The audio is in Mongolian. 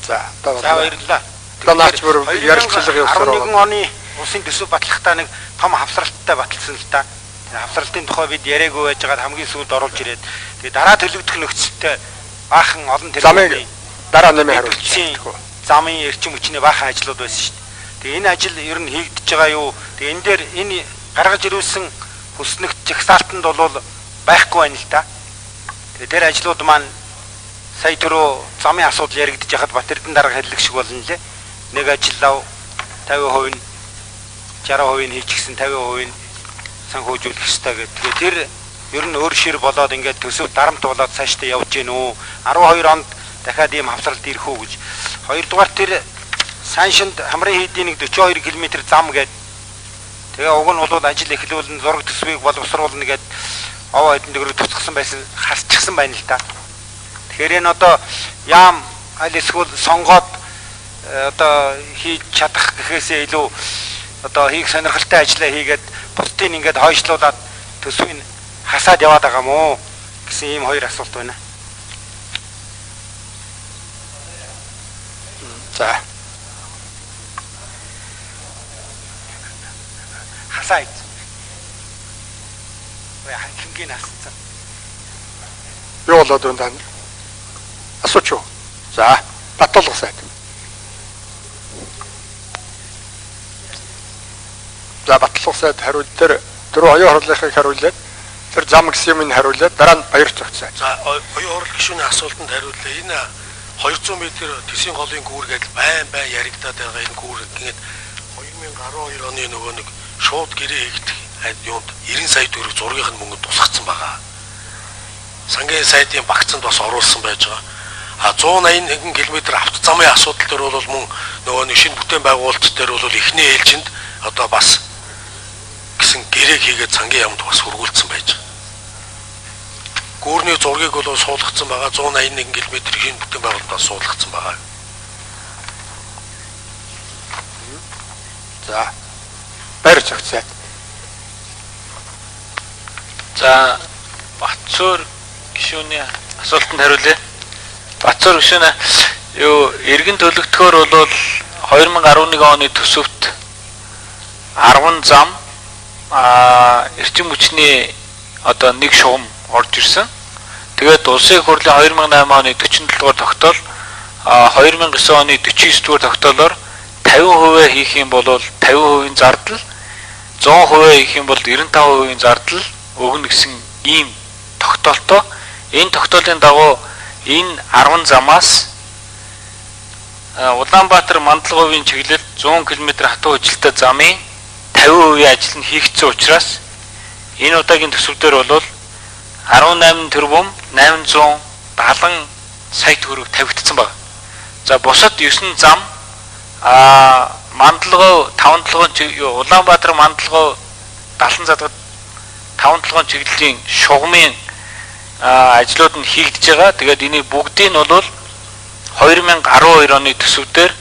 За За баярлалаа. Одоо наач бүр ярилцлага явуулсаар 11 оны улсын төсөв батлахдаа нэг том хавсралттай баталсан л да. Тэр хавсралтын тухай бид яриаггүй байж байгаад хамгийн сүүлд оруулж ирээд тэгээ дараа төлөгдөх нөхцөлтэй баахан олон тэрбумын дараа нэмээ хариулж замын эрчим хүчний баахан ажлууд байсан шүү дээ. Тэгээ энэ ажил ер нь хийгдэж байгаа юу? Тэгээ энэ дээр энэ гаргаж ирүүлсэн хүснэгт жагсаалтанд бол байхгүй байна л да. Тэгээ тэр ажлууд маань сая түрүү замын асуудал яригдж яхад Батэрдэн дарга хэллэг шиг болно лээ. Нэг ажил лав 50% нь 60% нь хийчихсэн 50% нь санхүүжүүлэх ёстой гэдэг. Тэгээ тэр ер нь өөр шир болоод ингээд төсөв дарамт болоод цаашдаа явж гин үү? 12 онд дахиад ийм хавсралт ирэх үү гэж. Хоёрдугаар тэр Саншинд хамрын хийдийн нэг 42 км зам гээд тэгээ уг нь бол ажил эхлүүлэн зураг төсвийг боловсруулна гээд овоо хэдэн төгрөг туцгсан байсан хасчихсан байна л да. Тэгэхээр энэ одоо яам аль эсвэл сонгоод одоо хийж чадах гэхээсээ илүү одоо хийх сонирхолтой ажлаа хийгээд бусдыг ингээд хойшлуулад төсвийг хасаад яваад байгаа мó гэсэн ийм хоёр асуулт байна. За. Хасаа. Хингийн асуусан. Юу болоод байна та нар? Асууч уу? За, Батулга сайд. За, Батулга сайд хариул дээр дөрөв оюун хурлынхыг хариулаад тэр зам гэсэн юмыг хариулаад дараа нь баяр зогцоо. За, оюун хурл гишүүний асуултанд хариуллаа. Энэ 200 м Тэсийн голын гүүр гэдэл байн яригадаад байгаа энэ гүүр ингээд 2012 оны нөгөө нэг шууд гэрээ хийгдэх юунд 90 сая төгрөг зургийнх нь мөнгөнд тусгацсан байгаа. Сангийн сайдын багцанд бас оруулсан байж байгаа. А 181 км автозамын асуудал дээр бол мөн нөгөө нэг шинэ бүтээн байгуулалт дээр бол эхний ээлжинд одоо бас гэсэн гэрээг хийгээд сангийн яамд бас хүргүүлсэн байж байгаа. Гүүрний зургийг бол суулгацсан байгаа. 181 км шинэ бүтээн байгуулалт бас суулгацсан байгаа. За. Баяр зогцоо. За, Батцуур гишүүний асуултанд хариулъя. Батцуур гишүүн юу эргэн төлөгдөхөөр бол 2011 оны төсөвт 10 зам эрчим хүчний одоо нэг шугам орж ирсэн. Тэгээд улсын хурлын 2008 оны 47 дугаар тогтоол 2009 оны 49 дугаар тогтоолоор 50% хийх юм бол 50% зардал, 100% хийх юм бол 95% зардал өгнө гэсэн ийм тогтоолтой. Энэ тогтоолын дагуу энэ 10 замаас Улаанбаатар Мандалговын чиглэл 100 км хатуу хөгжилтэй замын 50% ажил нь хийгдсэн учраас энэ удаагийн төсөв дээр бол 18 тэрбум 870 сая төгрөг тавигдсан байна. За бусад 9 зам Мандалгов 5 толгойн Улаанбаатар Мандалгов 70 задгад 5 толгойн чиглэлийн шугамын ажлууд нь хийгдэж байгаа. Тэгээд энийг бүгдийг нь бол 2012 оны төсөв дээр